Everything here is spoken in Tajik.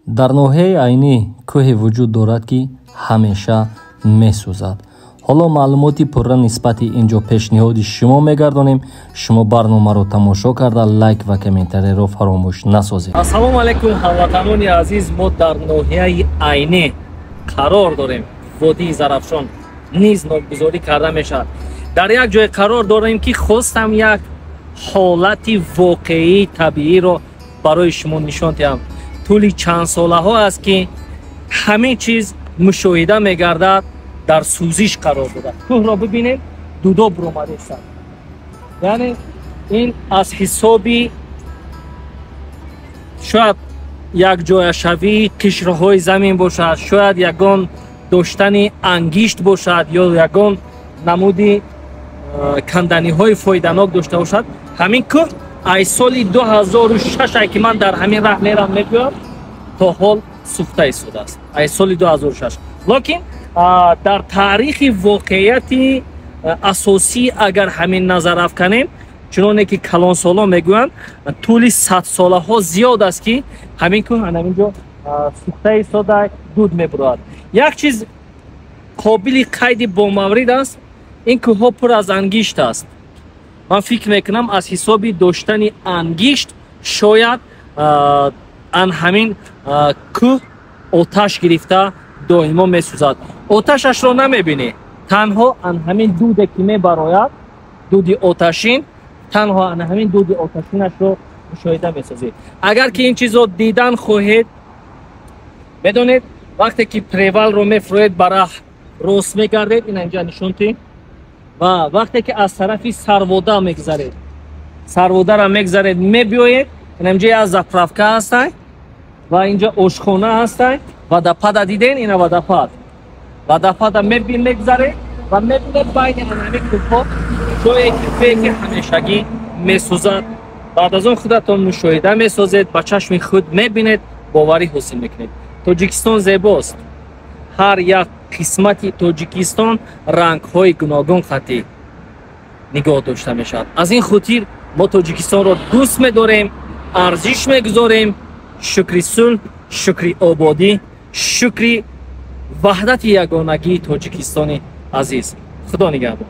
Дар ноҳияи Айнӣ кӯҳе вуҷуд дорад, ки ҳамеша месӯзад. Ҳоло маълумоти пурра нисбати ин ҷо пешниҳоди шумо мегардонем. Шумо барномаро тамошо карда, лайк ва комментарияро фаромӯш насозед. Ассалому алайкум, ҳамватанони азиз. Мо дар ноҳияи Айнӣ қарор дорем. Водии Зарафшон низ номгузорӣ карда мешавад. Дар як ҷое қарор дорем, ки хостам як ҳолати воқеии табииро барои шумо нишон диҳам. Тӯли чанд солаҳо аст, ки ҳамин чиз мушоҳида мегардад, дар сӯзиш қарор дорад. Кӯҳро бибинед, дудо буромадааст. Яъне ин аз ҳисоби шояд якҷояшавии қишрҳои замин бошад, шояд ягон доштани ангишт бошад ё ягон намуди канданиҳои фоиданок дошта бошад. Ҳамин кӯҳ аз соли 2006, ки ман дар ҳамин раҳ мерам, мегӯям, то ҳол сӯхта истодааст, аз соли 2006. Лекин дар таърихи воқеияти асосӣ агар ҳамин назар афканем, чуноне ки калонсолон мегӯянд, тӯли садсолаҳо зиёд аст, ки ҳамин кӯҳ ҳамин ҷо сӯхта истода, дуд мебурад. Як чиз қобили қайди бомаврид аст: ин кӯҳҳо пур аз ангишт аст. Ман фикр мекунам, аз ҳисоби доштани ангишт шояд ан ҳамин кӯҳ оташ гирифта доимо месӯзад. Оташашро намебинӣ, танҳо ан ҳамин дуде ки мебарояд, дуди оташин, танҳо ан ҳамин дуди оташинашро мушоҳида месозӣ. Агар ки ин чизро дидан хоҳед, медонед, вақте ки Превалро мефурӯед, ба раҳ рост мегардед, ин инҷа нишонтӣ, ва вақте ки аз тарафи Сарвода мегзаред, Сарводарам мегзаред, мебиёед, инҷа як заправка ҳастай ва инҷа ошхона ҳастай. Водопада диден? Ина водопад. Водопада мегзаред ва мебинед, байни ҳамин кӯҳҳо ҷое ки кӯҳе ки ҳамешагӣ месӯзад. Баъд аз он худатон мушоҳида месозед, ба чашми худ мебинед, боварӣ ҳосил мекунед. Тоҷикистон зебост. Ҳар як қисмати Тоҷикистон рангҳои гуногун хатӣ нигоҳ дошта мешавад. Аз ин хотир мо Тоҷикистонро дӯст медорем, арзиш мегузорем. Шукри сулҳ, шукри ободӣ, шукри ваҳдати ягонагии Тоҷикистони азиз. Худо нигаҳбон.